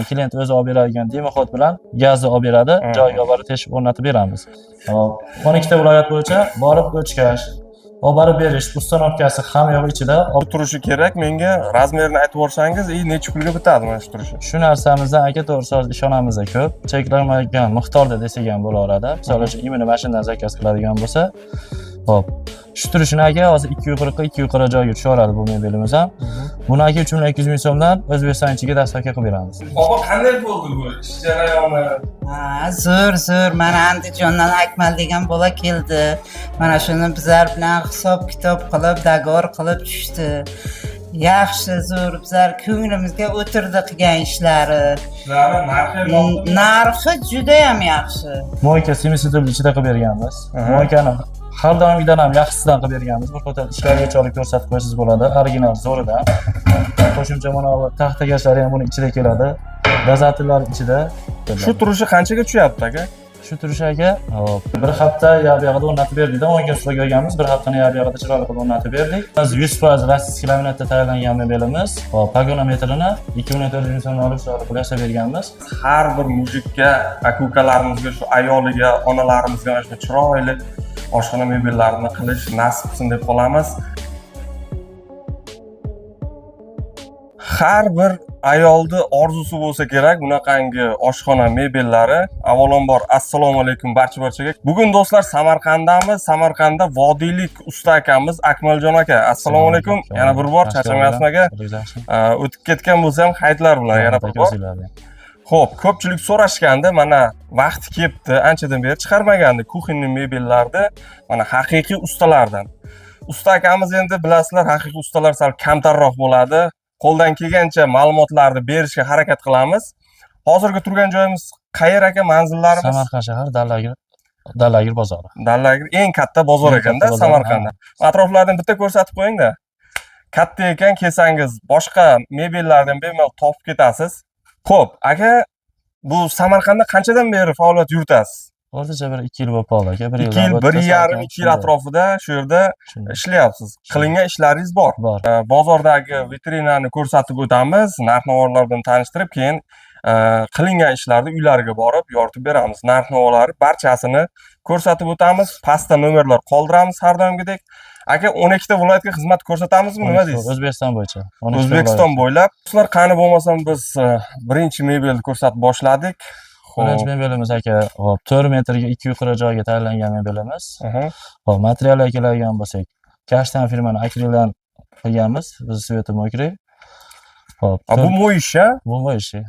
Klient o'zi olib beradigan дымоход bilan gazni olib beradi, joyiga olib borib teshib o'rnatib beramiz. Hop, 12 ta viloyat bo'yicha borib o'chkash, olib borib berish, установка si hamma yo'q ichida. Bu turishi kerak, menga размер ini aytib yuborsangiz, и necha pulga bitadi mana shu turishi? Shu narsamizdan, aka, to'g'risi hozir ishonamiz ko'p. Cheklanmagan miqdorda desak ham bo'laveradi. Misol uchun, именно mashinadan заказ qiladigan bo'lsa, hop, shu turishini, aka, hozir 240 ga 240 joyga tushaveradi bu mebelimiz ham. Buni, aka, 3 200 ming so'mdan O'zbekiston ichiga доставка qilib beramiz. Opa, qanday bo'ldi bu ish jarayoni? Ha, zo'r, zo'r. Mana Andijondan Akmal degan bola keldi. Mana shuni bizlar bilan hisob kitob qilib, договор qilib tushdi. Yaxshi, zo'r, bizlar ko'nglimizga o'tirdi qilgan ishlari. Ishlari, narxi yoqdimi? Narxi judayam yaxshi. Мойка семисвет ichida qilib berganmiz. Мойка ni har doimgidan ham yaxshisidan qilib berganmiz. Bir qator ishlargacha olib ko'rsatib qo'ysangiz bo'ladi. Original zo'ridan. Qo'shimcha mana bu taxtakashlari ham buni ichida keladi. Дозатор lar ichida. Shu turishi qanchaga tushyapti, aka? Shu turishi, aka, hop, bir hafta buyog'ida o'rnatib berdik. 10 kun срок olganmiz. Bir haftani buyog'ida chiroyli qilib o'rnatib berdik. Biz 100% российский laminatda tayyorlangan mebelimiz. Hop, погонометр ini 2 400 ming so'mdan olib chiroyli qilib yasab berganmiz. Har bir мужик ka, aka ukalarimizga, shu ayoliga, onalarimizga mana shu chiroyli oshxona mebellarini qilish nasib qilsin deb qolamiz. Har bir ayolni orzusi bo'lsa kerak bunaqangi oshxona mebellari. Avvalambor, assalomu alaykum barcha barchaga. Bugun, do'stlar, Samarqanddamiz. Samarqandda vodiylik usta akamiz Akmaljon aka. Assalomu alaykum. Yana bir bor charchamayapsizmi, aka? O'tib ketgan bo'lsa ham hayitlar bilan yana bir bor. Xo'p, ko'pchilik so'rashgandi, mana vaqti kelibdi, anchadan beri chiqarmagandi кухонный mebellarni, mana haqiqiy ustalardan. Usta akamiz, endi bilasizlar, haqiqiy ustalar sal kamtarroq bo'ladi. Qo'ldan kelgancha ma'lumotlarni berishga harakat qilamiz. Hozirgi turgan joyimiz qayer, aka, manzillarimiz? Samarqand shahar, Dallagir bozori. Dallagir eng katta bozor Eng ekanda katta bozor, Samarqandda. Atroflardan bitta ko'rsatib qo'ying-da. Katta ekan, kelsangiz boshqa mebellardan bemalol topib ketasiz. Xo'p, aka, bu Samarqandda qanchadan beri faoliyat yuritasiz? O'rtacha bir 2 yil bo'lib qoldi, aka. Bir 2 yildan yil, o'tdi 1,5, salkam. 2 yil atrofida shu yerda Shunday. ishlayapsiz. Qilingan ishlaringiz bor. Bor. Bozordagi vitrinani ko'rsatib o'tamiz, narx-navolar bilan tanishtirib, keyin qilingan ishlarni uylariga borib yoritib beramiz. Narx-navolari barchasini ko'rsatib o'tamiz. Pastda nomerlar qoldiramiz har doimgidek. Aka, 12 ta viloyatga xizmat ko'rsatamizmi, nima deysiz? O'zbekiston bo'yicha. 12 ta O'zbekiston viloyat. bo'ylab. Do'stlar, qani bo'lmasam biz birinchi mebelni ko'rsatib boshladik. Birinchi Xo'p. mebelimiz, aka, hop, 4 metrga 240 joyga tayyorlangan mebelimiz. Hop, materialga keladigan bo'lsak, Kashtan firmani akrildan qilganmiz. Biz цвет i мокрый. Hop, A, bu моющий, a? Bu моющий.